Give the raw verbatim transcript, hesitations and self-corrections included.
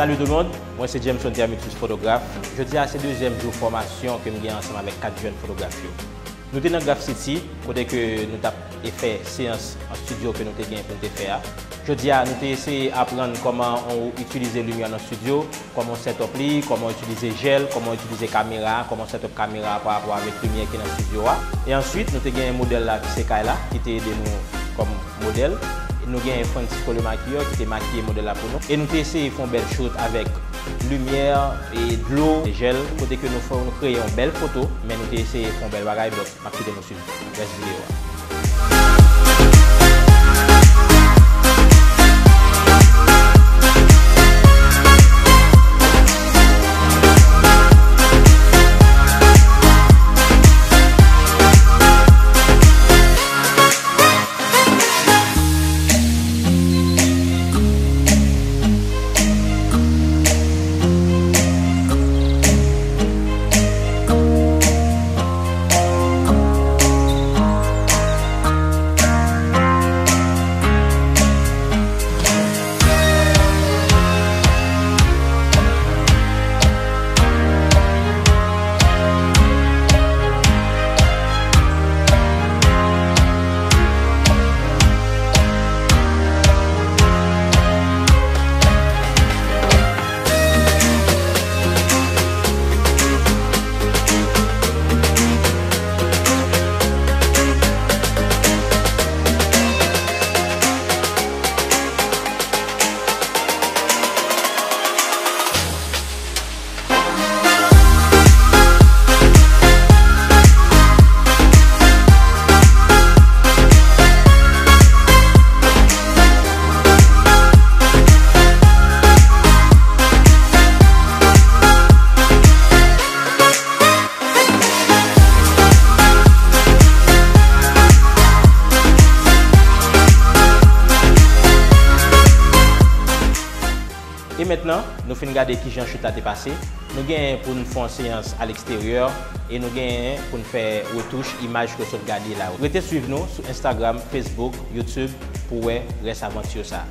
Salut tout le monde, mwen se Jameson Termitus, fotograf. Jodi a se dezyèm jou fòmasyon ke m gen ansanm avèk kat jèn fotograf yo. Nou te nan Graph City, kote ke nou t ap fè seyans an estidyo ke nou te gen pou n te fè a. Jodi a, nou te eseye aprann kòman ou itilize limyè nan estidyo, kòman w set up li, kòman w itilize jèl, kòman w itilize kamera, kòman w set up kamera pa rapò avèk limyè ki nan estidyo a. E answit, nou te gen modèl la ki se Kayla, ki te ede nou kòm modèl. Nou gen Francisco le maquilleur ki te makiye modèl la pou nou. E nou te eseye fè yon bèl shoot avèk limyè e dlo, jèl, kote ke nou fè, nou kreye yon bèl foto, men nou te eseye fè yon bèl bagay, donk m ap kite nou swiv rès videyo a. E mentnan, nou fin gade kijan shoot la te pase. Nou genyen pou n fè yon seyans a leksteryè e nou genyen pou n fè retouch imaj ke w sot gade la yo. Rete swiv nou sou Instagram, Facebook, YouTube pou w wè rès avanti sa.